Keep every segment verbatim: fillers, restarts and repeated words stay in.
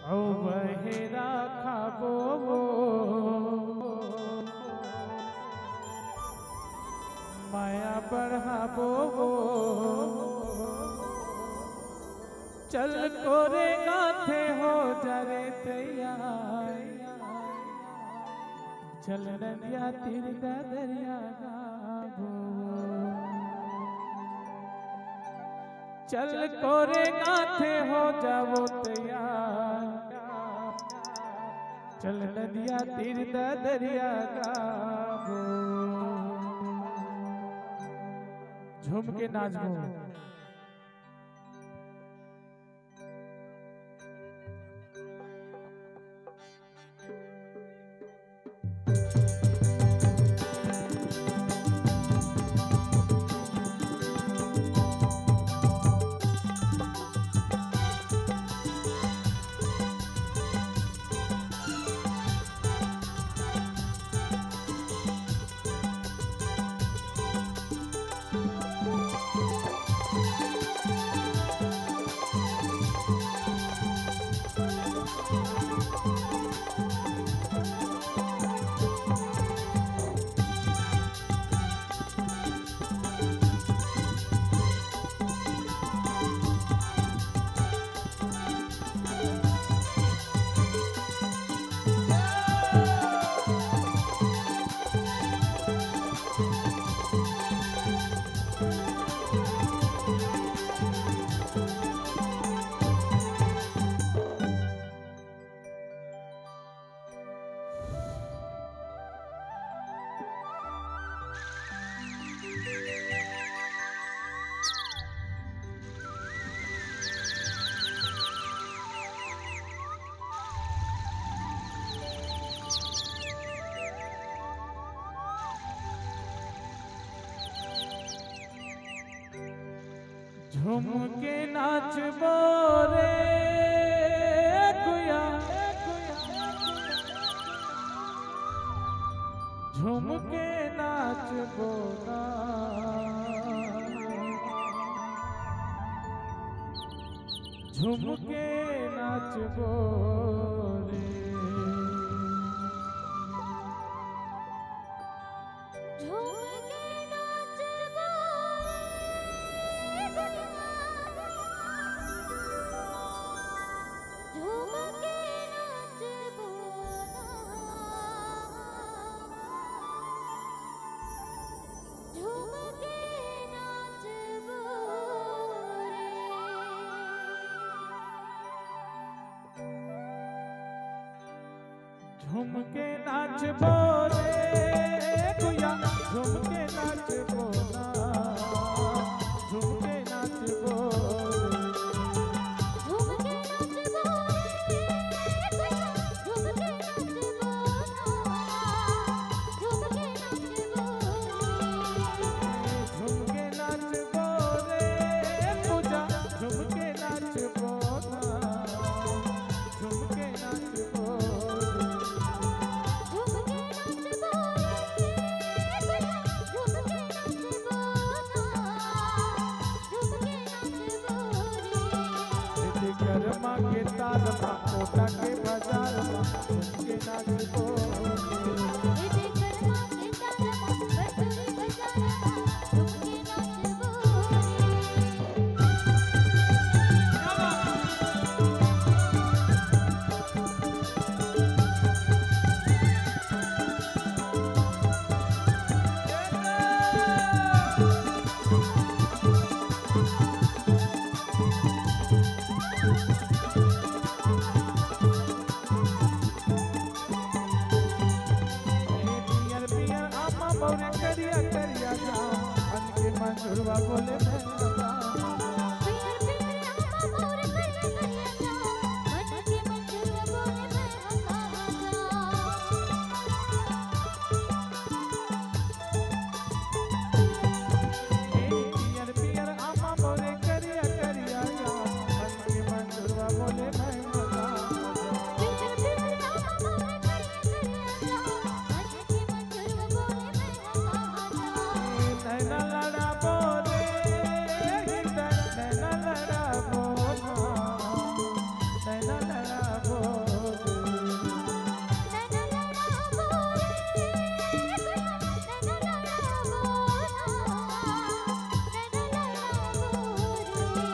अउ बहेरा खाबो वो, मया बढ़ाबो वो। चल कोरे गाथे हो जा रे तैयार, चल नदिया तीर ददरिया गाबो। चल कोरे गाथे हो जाबो तैयार, चल नदिया तीर ददरिया गाबो। झूम के नाचबो। झूम के नाचबो रे गुया, झूम के नाचबो ना, झूम के नाचबो रे। झूम के नाचबो रे गुया, झूम के नाचबो ना, झूम के नाचबो रे। झूम के नाचबो रे गुया, झूम के नाचबो ना, झूम के नाचबो रे। झूम के नाचबो रे गुया, झूम के नाचबो ना, झूम के नाचबो रे। झूम के नाचबो रे पूजा, झूम के नाचबो ना, झूम के नाचबो रे। झूम के नाचबो रे, झूम के नाचबो ना, झूम के नाचबो रे। विश्वकर्मा के ताल मा, कोटा के बाजार मा, झूम के नाचबो रे। विश्वकर्मा के ताल मा, बटुरी बाजार मा, झूम के नाचबो रे।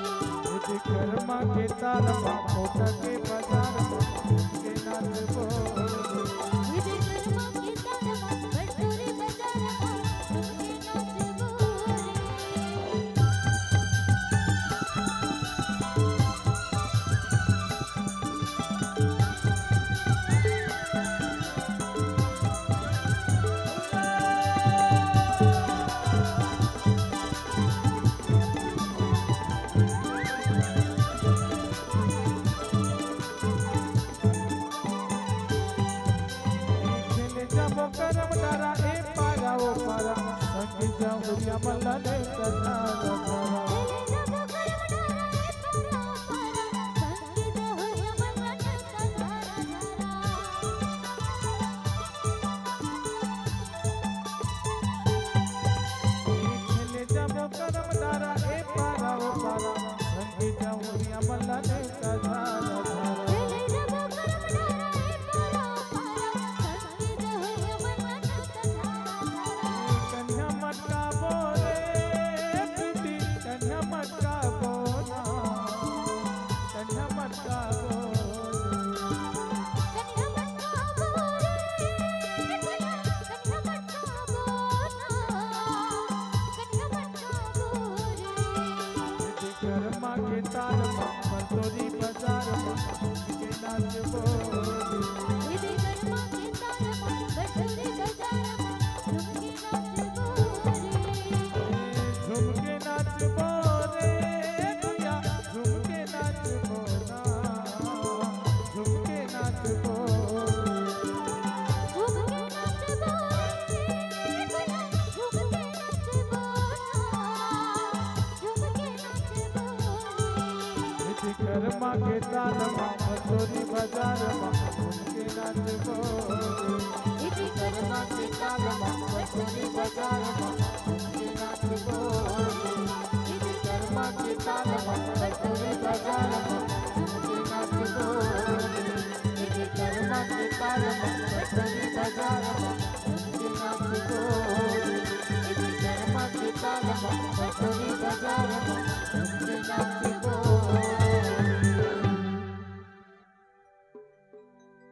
विश्वकर्मा के ताल मा, मोटा के बाजार मा, झूम के नाचबो रे। विश्वकर्मा के ताल मा, बटोरी बाजार मा, झूम के नाचबो रे। खेले जाबो करम डारा, ए पारा ओ पारा, संगी जहुरिया मन ला ले कथा रखा। खेले जाबो करम डारा, ए पारा ओ पारा, संगी जहुरिया मन ला ले कथा रखा। कन्या मटकाबो रे प्रीति, कन्या मटकाबो ना, कन्या मटकाबो रे। विश्वकर्मा के ताल मा, बटोरी बाजार मा, झूम के नाचबो रे। विश्वकर्मा के ताल मा, बटोरी बाजार मा, झूम के नाचबो रे। झूम के नाचबो रे भैया, झूम के नाचबो ना, झूम के नाचबो रे। झूम के नाचबो रे भैया, झूम के नाचबो ना, झूम के नाचबो रे। विश्वकर्मा के ताल मा, बटोरी बाजार मा, झूम के नाचबो रे। विश्वकर्मा के ताल मा, बटोरी बाजार मा, झूम के नाचबो रे। विश्वकर्मा के ताल मा, बटोरी बाजार मा,